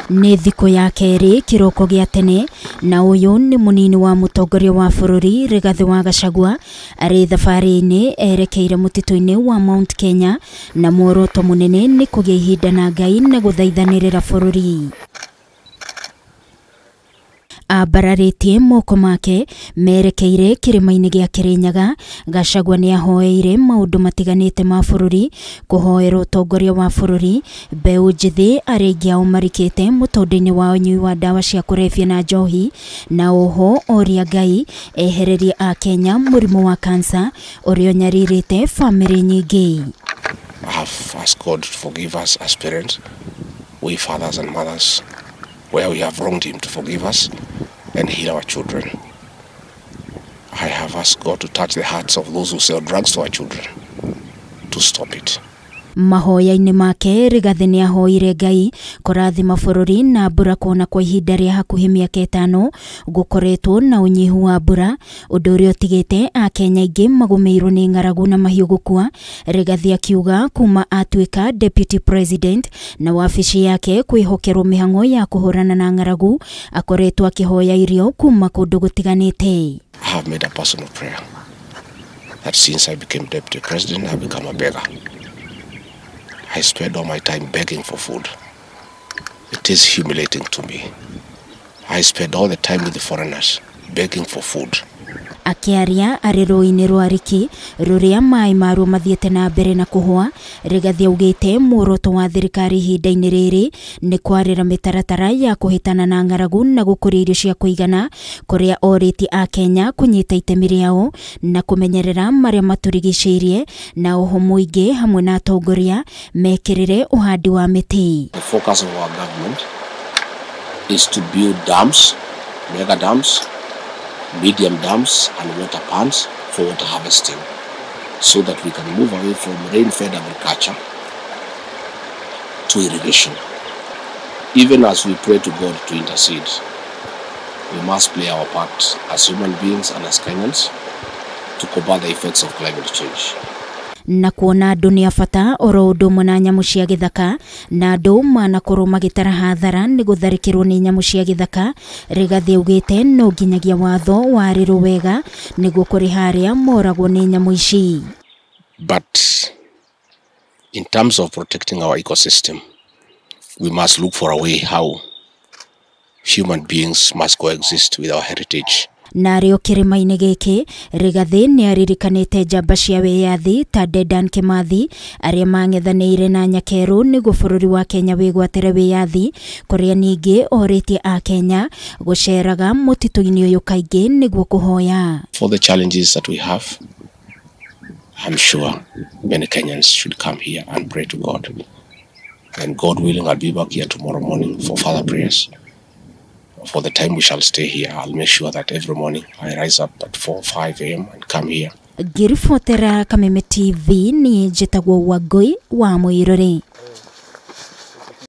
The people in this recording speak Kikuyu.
Nĩ thikũ ya kerĩ kĩroko gĩa tene na ũyũ nĩ mũnini wa mũtongoria wa bũrũri Rigathĩ wa Gachagua arĩ thabarĩ-inĩ erekeire mũtitũ-inĩ wa Mount Kenya na muoroto mũnene nĩ kũgĩa ihinda na Ngai na gũthaithanĩrĩra bũrũri. Ambararĩtie moko make merekeire kĩrĩma-inĩ gĩa Kĩrĩnyaga. Gachagua nĩ ahoeire maũndũ matiganĩte ma bũrũri, kũhoera ũtongoria wa bũrũri, mbeũ njĩthĩ arĩa aingĩ ao marikĩte mũtũndũ-inĩ wa ũnyui wa ndawa cia kũrebia na njohi, na oho oria Ngai ehererie akenya mũrimũ wa kansa ũrĩa ũnyarirĩte bamĩrĩ nyingĩ. I have asked God to forgive us as parents, we fathers and mothers, where we have wronged him, to forgive us and heal our children. I have asked God to touch the hearts of those who sell drugs to our children, to stop it. Mahoya-inĩ make Rigathĩ nĩ ahoire Ngai kũrathima bũrũri na mbura kuona kwa ihinda rĩa hakuhĩ mĩaka ĩtano gũkoretwo na ũnyihu wa mbura, ũndũ ũrĩa ũtigĩte akenya aingĩ magũmĩirwo nĩ ng'aragu na mahiũ gũkua. Rigathĩ akiuga kuma atuĩka deputy president na wabici yake kwĩhokerwo mĩhang'o ya kũhũrana na ng'aragu, akoretwo akĩhoya irio kuma kũndũ gũtiganĩte. I have made a personal prayer that since I became deputy president, I have become a beggar. I spend all my time begging for food. It is humiliating to me. I spend all the time with the foreigners begging for food. Akĩaria arĩ rũĩ-inĩ rwa Riki rũrĩa maĩ maruo mathiĩte na mbere na kũhũa, Rigathĩ augĩte muoroto wa thirikari ihinda-inĩ rĩrĩ nĩ kwarĩra mĩtaratara ya kũhĩtana na ng'aragu na gũkũria irio cia kũigana, kũrĩa orĩtie akenya kũnyita itemi rĩao na kũmenyerera marĩa matũrigicĩirie, na oho mũingĩ hamwe na atongoria mekĩrĩre ũhandi wa mĩtĩ. The focus of our government is to build dams, mega dams, medium dams and water pans for water harvesting, so that we can move away from rain-fed agriculture to irrigation. Even as we pray to God to intercede, we must play our part as human beings and as Kenyans to combat the effects of climate change. Na kuona andũ nĩ a bata oro ũndũ ũmwe na nyamũ cia gĩthaka, na andũ manakorwo magĩtara hathara nĩ gũtharĩkĩrwo nĩ nyamũ cia gĩthaka, Rigathĩ augĩte no nginyagia watho warĩrwo wega nĩguo kũrĩha arĩa moragwo nĩ nyamũ ici. But in terms of protecting our ecosystem, we must look for a way how human beings must coexist with our heritage. Na arĩ o kĩrĩma-inĩ gĩkĩ, Rigathĩ nĩ aririkanĩte njamba cia wĩyathi ta Dedan Kimathi arĩa mang'ethanĩire na Nyakerũ nĩguo bũrũri wa Kenya wĩgwatĩre wĩyathi, kũrĩa ningĩ orĩtie akenya gũceraga mũtitũ-inĩ ũyũ kaingĩ nĩguo kũhoya. For the challenges that we have, I'm sure many Kenyans should come here and pray to God. And God willing, I'll be back here tomorrow morning for further prayers. For the time we shall stay here, I'll make sure that every morning I rise up at 4, 5 a.m. and come here. Ngĩribotera Kameme TV, niĩ njĩtagwo Wangũi wa Mũirũrĩ.